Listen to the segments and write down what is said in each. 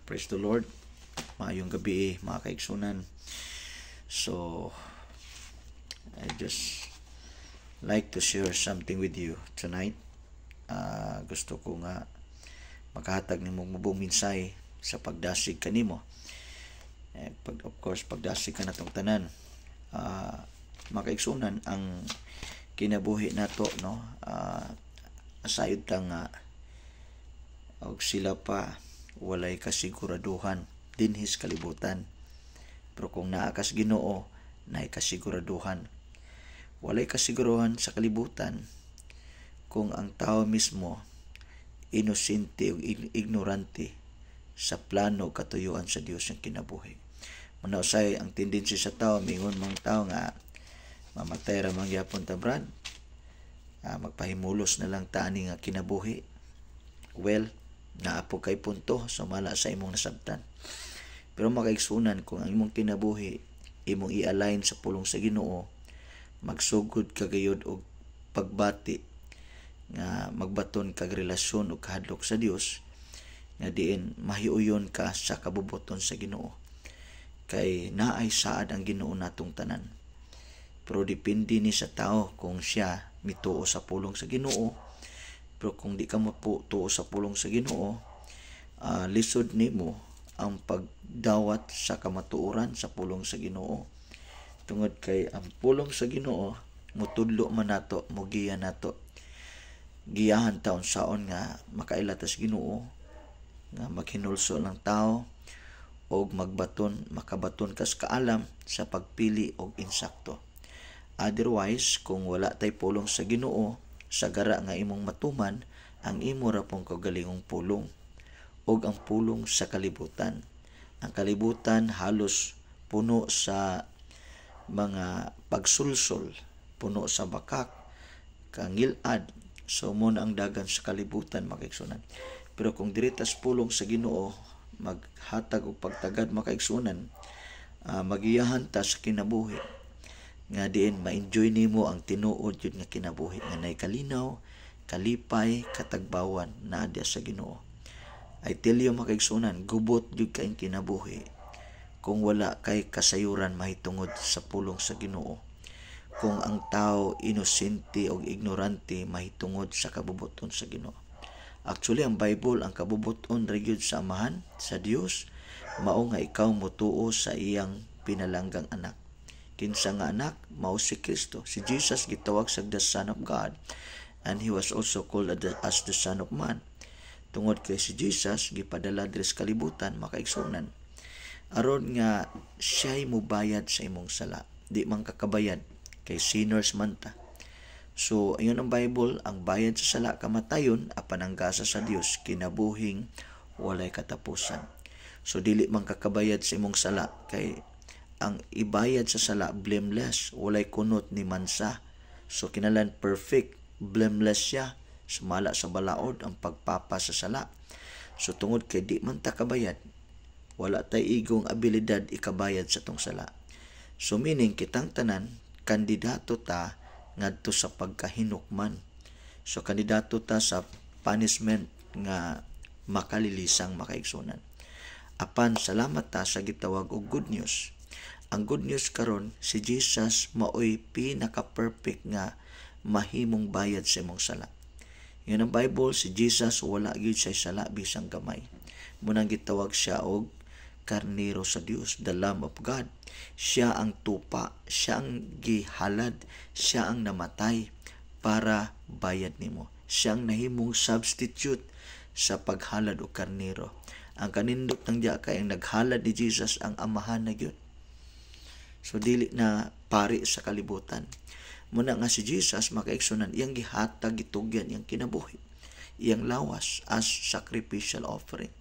Praise the Lord. Maayong gabi, mga kaigsunan. So, I just like to share something with you tonight. Gusto ko nga makahatag nimo mubong mensahe sa pagdasig kanimo. Eh, pag, of course, pagdasig ka natong tanan. Mga kaigsunan, ang kinabuhi nato, no, sayod ta nga og sila pa walay kasiguraduhan dinhi sa kalibutan. Pero kung naa kas Ginoo, naay kasiguraduhan. Walay kasiguruhan sa kalibutan kung ang tao mismo inosente o ignorante sa plano katuyuan sa Dios ang kinabuhi. Muna usay ang tendency sa tao, mingon mang tao nga mamatay ra man gyapon ta, brad. Magpahimulos na lang ta ani nga kinabuhi. Well, naa po kay punto sumala sa imong nasabtan. Pero, mga kaigsunan, kung ang imong kinabuhi imong i-align sa pulong sa Ginoo, magsugod ka gayud og pagbati nga magbaton kag relasyon og kahadlok sa Dios nga diin mahiuyon ka sa kabubuton sa Ginoo. Kay naay saad ang Ginoo natong tanan. Pero depende ni sa tao kung siya mituo sa pulong sa Ginoo. Pero kung di ka mo tuo sa pulong sa Ginoo, lisod nimo ang pagdawat sa kamatuoran sa pulong sa Ginoo. Tungod kay ang pulong sa Ginoo mutudlo man nato, mogiya nato. Giyahan ta unsaon nga makaila tas Ginoo, nga maghinulsol ang tao og magbaton makabaton kas kaalam sa pagpili og insakto. Otherwise, kung wala tay pulong sa Ginoo, sagara nga imong matuman ang imo ra pong kaugalingong pulong ug ang pulong sa kalibutan. Ang kalibutan halos puno sa mga pagsulsol, puno sa bakak, kangilad, so mo na ang dagan sa kalibutan, mga kaigsunan. Pero kung diri tas pulong sa Ginoo, maghatag og pagtagad, mga kaigsunan, magiyahan ta sa kinabuhi nga diin ma-enjoy nimo ang tinuod jud nga kinabuhi nga nay kalinaw, kalipay, katagbawan naa diya sa Ginoo. I tell you, mga kaigsunan, gubot jud kayong kinabuhi kung wala kay kasayuran mahitungod sa pulong sa Ginoo. Kung ang tao inosente o ignorante mahitungod sa kabubuton sa Ginoo. Actually, ang Bible, ang kabubuton ra gyud sa Amahan, sa Dios, mao nga ikaw motuo sa iyang pinalanggang anak. Kinsa nga anak? Mao si Kristo. Si Jesus gitawag sa the Son of God and he was also called as the Son of Man. Tungod kay si Jesus gipadala diri sa kalibutan, mga kaigsunan, aron nga siya'y mubayad sa imong sala. Di man kakabayad kay sinners man ta. So, ayon ang Bible, ang bayad sa sala kamatayon, apan ang gasa sa Dios kinabuhing walay katapusan. So dili man kakabayad sa imong sala kay ang ibayad sa sala blameless, walay kunot ni mansa. So kinalan perfect, blameless siya, sumala sa balaod ang pagpapa sa sala. So tungod kay di man ta kabayad, wala tay igong abilidad ikabayad sa tong sala. So meaning kitang tanan kandidato ta ngadto sa pagkahinukman. So kandidato ta sa punishment nga makalilisang, mga kaigsunan. Apan salamat ta sa gitawag og good news. Ang good news karon, si Jesus maoy pinaka-perfect nga mahimong bayad sa imong sala. Ingon ang Bible, si Jesus wala gyud siya sala bisang gamay. Munang gitawag siya og karnero sa Dios, the Lamb of God. Siya ang tupa, siya ang gihalad, siya ang namatay para bayad nimo. Siya ang nahimong substitute sa paghalad og karnero. Ang kanindot ng diya kay ang naghalad ni Jesus ang Amahan na gyud. So dili na pari sa kalibutan. Muna nga si Jesus, mga kaigsunan, iyang gihatag, gitugyan iyang kinabuhi, iyang lawas as sacrificial offering.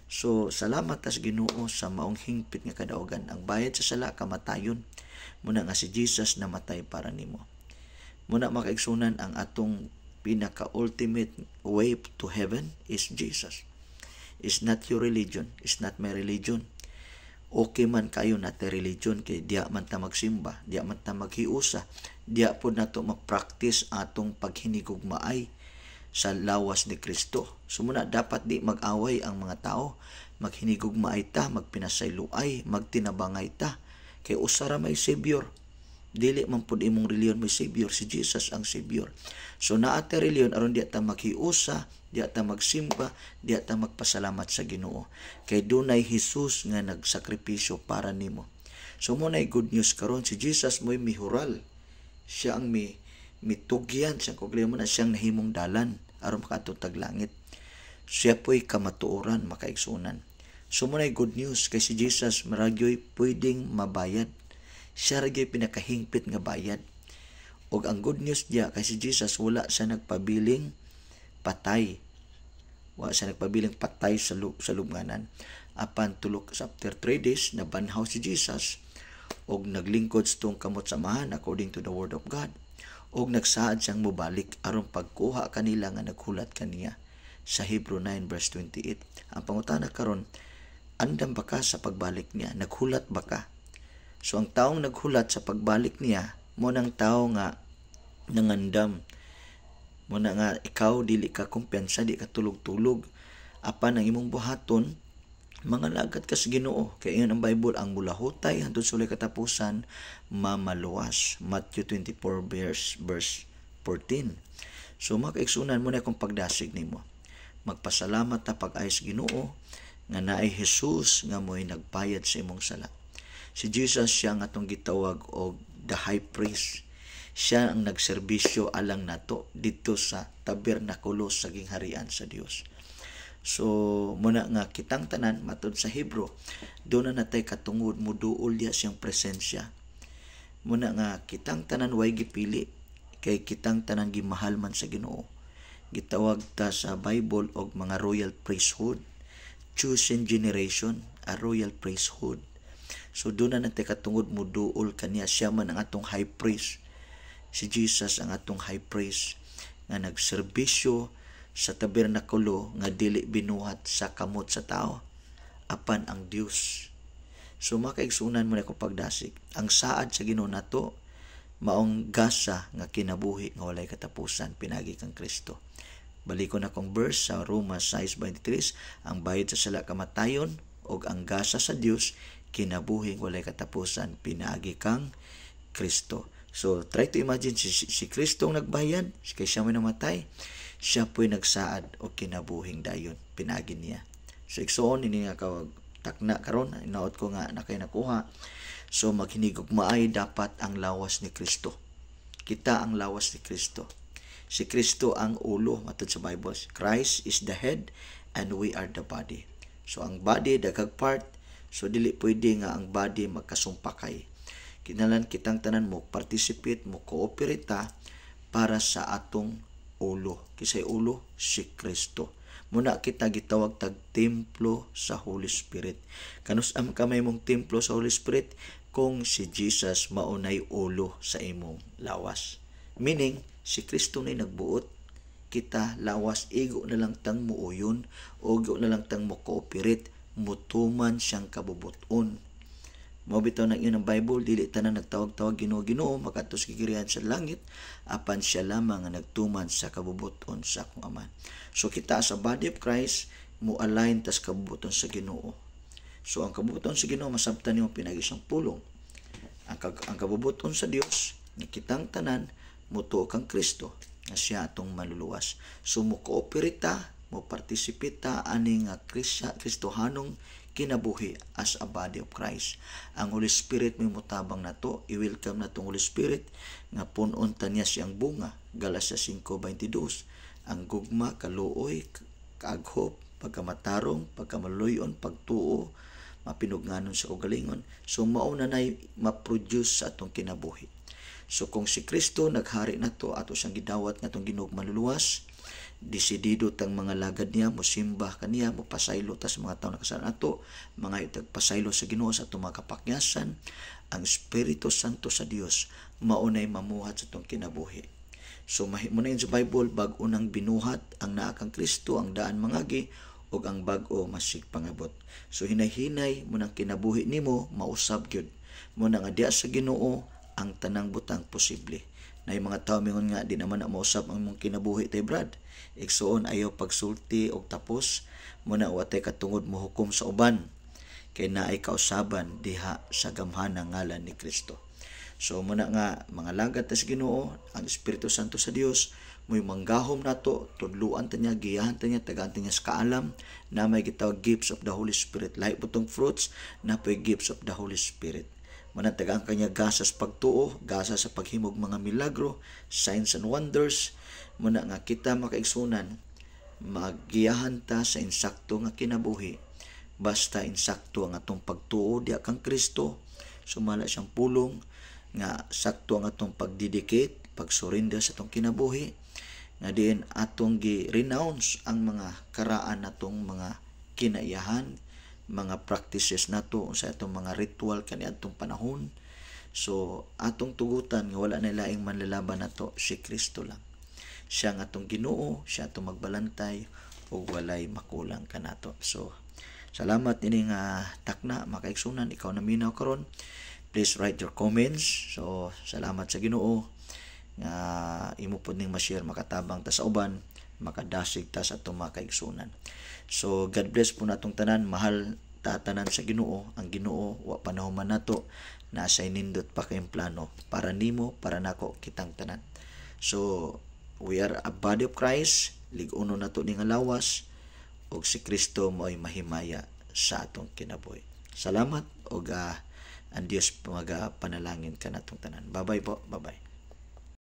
So salamat tas Ginoo sa maong hingpit nga kadaugan. Ang bayad sa sala kamatayon. Muna nga si Jesus namatay para nimo. Muna, mga kaigsunan, ang atong pinaka ultimate way to heaven is Jesus. Is not your religion, is not my religion. Okay man kayo na religion kay diya man ta magsimba, diya man ta maghiusa, diya pod nato ma-practice atong paghinigugmaay. Sa lawas ni Kristo. So muna dapat di mag-away ang mga tao, maghinigugmaay ta, magpinasayloay, magtinabangay ta. Kay usa ra may Savior. Dili man pud imong relihiyon may Savior, si Jesus ang Savior. So naa ta relihiyon aron di ta maghiusa, di ta magsimba, di ta magpasalamat sa Ginoo. Kay dunay Jesus nga nagsakripisyo para nimo. So mo nay good news karon, si Jesus mo'y mihural. Siya ang mi mitugyan siya kung mo na siyang nahimong dalan aron makaadto tag langit. Siya po'y kamatuoran, makaigsunan. So mo nay good news kay si Jesus maragyoy pwedeng mabayad. Siya ra gyud pinakahingpit nga bayad. Og ang good news diya kay si Jesus wala siya nagpabiling patay. Wala siya nagpabiling patay sa lubnganan. Apan tulok sa after 3 days, nabanhaw si Jesus og naglingkod sa tuong kamot sa Amahan according to the word of God. Og nagsaad siyang mobalik aron pagkuha kanila nga naghulat kaniya sa Hebrew 9 verse 28. Ang pangutana karon, andam ba ka sa pagbalik niya? Naghulat ba ka? So ang taong naghulat sa pagbalik niya, mo nang tao nga nangandam. Mo na nga ikaw dili ka kumpiyansa, di ka tulog-tulog. Apan ang imong buhaton, mga lagat ka sa Ginoo. Kay ingon ang Bible, ang mulahutay hangtod sa katapusan mamaluwas. Matthew 24 verse 14. So mga kaigsunan, mo na akong pagdasig nimo. Magpasalamat ta pag-ay sa Ginoo nga naay Jesus nga mo'y nagbayad sa imong sala. Si Jesus, siya ang atong gitawag og the high priest. Siya ang nagserbisyo alang nato didto sa tabernakulo sa gingharian sa Dios. So muna nga kitang tanan, matud sa Hebrew, doon na natay katungod muduol diya siyang presensya. Muna nga kitang tanan way gipili kay kitang tanan gimahal man sa Ginoo. Gitawag ta sa Bible og mga royal priesthood, chosen generation, a royal priesthood. So doon na natay katungod muduol kaniya. Siya man ang atong high priest. Si Jesus ang atong high priest nga nagserbisyo sa tabernakulo nga dili binuhat sa kamot sa tao apan ang Dios. So mga kaigsunan, mo na akong pagdasig. Ang saad sa Ginoo nato maong gasa nga kinabuhi nga walay katapusan pinagi kang Kristo. Balikon akong verse sa Roma 6:23, ang bayad sa sala kamatayon ug ang gasa sa Dios kinabuhi nga walay katapusan pinaagi kang Kristo. So try to imagine si Kristo ang nagbayad kay siya may namatay, siya po'y nagsaad og kinabuhing dayon pinagi niya. So igsoon, ini nga kawag takna karon, inaot ko nga na kay nakuha. So maghinigugmaay dapat ang lawas ni Kristo. Kita ang lawas ni Kristo. Si Kristo ang ulo matud sa Bible. Christ is the head and we are the body. So ang body daghang part, so dili pwede nga ang body magkasumpakay. Kinahanglan kitang tanan mo participate, mo cooperate ta para sa atong ulo. Kisay ulo? Si Kristo. Muna kita gitawag tag templo sa Holy Spirit. Kanus-am ka may mong templo sa Holy Spirit kung si Jesus maunay ulo sa imong lawas? Meaning, si Kristo nay nagbuot, kita lawas igo na lang tang muuyon, o na lang tang mo cooperate, mutuman siyang kabubuton. Mao bitaw nang ingon ang Bible, dili tanan nagtawag-tawag "Ginoo, Ginoo" makadto sa gingharian sa langit, apan siya lamang nga nagtuman sa kabubuton sa akong Amahan. So kita sa body of Christ mo align tas kabubuton sa Ginoo. So ang kabubuton sa Ginoo masabtan nimo pinagi siyang pulong. Ang kabubuton sa Dios nga kitang tanan mutuo kang Kristo nga siya atong manluluwas. So mo cooperate ta, mo participate ta ani nga Kristohanong kinabuhi as a body of Christ. Ang Holy Spirit may mutabang nato, i-welcome natong Holy Spirit nga punon ta niya siyang bunga. Galatia 5:22. Ang gugma, kaluoy, kaaghop, pagkamatarong, pagkamaluyon, pagtuo, mapinugnanon sa ugalingon. So mao na nay ma-produce sa atong kinabuhi. So kung si Kristo naghari nato, ato siyang gidawat nga atong Ginoo manluluwas, desidido tang mga lagad niya, mosimba kaniya, mopasaylo ta sa mga tawo nakasala nato, mga itagpasaylo sa Ginoo sa atong mga kapakyasan, ang Espiritu Santo sa Dios maunay mamuhat sa atong kinabuhi. So mahimo na yun sa Bible, bag-o nang binuhat ang naa kang Kristo, ang daan mangagi ug ang bag-o masig pangabot. So hinay-hinay mo nang kinabuhi nimo mausab gyud. Mo na nga diya sa Ginoo ang tanang butang posible. Na yung mga tao mingon nga di naman na mausab ang imong kinabuhi tay, Brad. Igsuon, ayaw pagsulti og tapos muna wa tay katungod mohukom sa uban kay naay kausaban diha sa gamhanang ngalan ni Kristo. So muna nga mga lagad ta sa Ginoo, ang Espiritu Santo sa Dios mo'y manggahom nato, tudluan ta niya, giyahan ta niya, tagaan ta niya sa kaalam na may gitawag gifts of the Holy Spirit. Lahi po tong fruits na po'y gifts of the Holy Spirit. Muna tagaan kanya gasa sa pagtuo, gasa sa paghimog mga milagro, signs and wonders. Muna nga kita, makaigsunan, magiyahan ta sa insakto nga kinabuhi. Basta insakto ang atong pagtuo diha kang Kristo, sumala siyang pulong, nga sakto ang atong pagdedicate, pagsurrender sa atong kinabuhi, nga diin atong gi-renounce ang mga karaan natong mga kinaiyahan, mga practices nato sa atong mga ritual kaniadtong panahon. So atong tugutan nga wala na laing manlalaban nato, si Kristo lang. Siya ang atong Ginoo, siya atong magbalantay ug walay makulang kanato. So salamat ini nga takna, makaigsunan, ikaw na minaw karon. Please write your comments. So salamat sa Ginoo nga imo pud ning ma-share, makatabang ta sa uban, makadasig ta sa atong mga kaigsunan. So God bless po natong tanan, mahal ta tanan sa Ginoo. Ang Ginoo wa pa nahuman nato, nasa nindot pa kayong plano para nimo, para nako, kitang tanan. So we are a body of Christ, lig-uno nato ni nga lawas ug si Kristo mo'y mahimaya sa atong kinabuhi. Salamat ug ang Dios magapanalangin kanatong tanan. Bye-bye po. Bye-bye.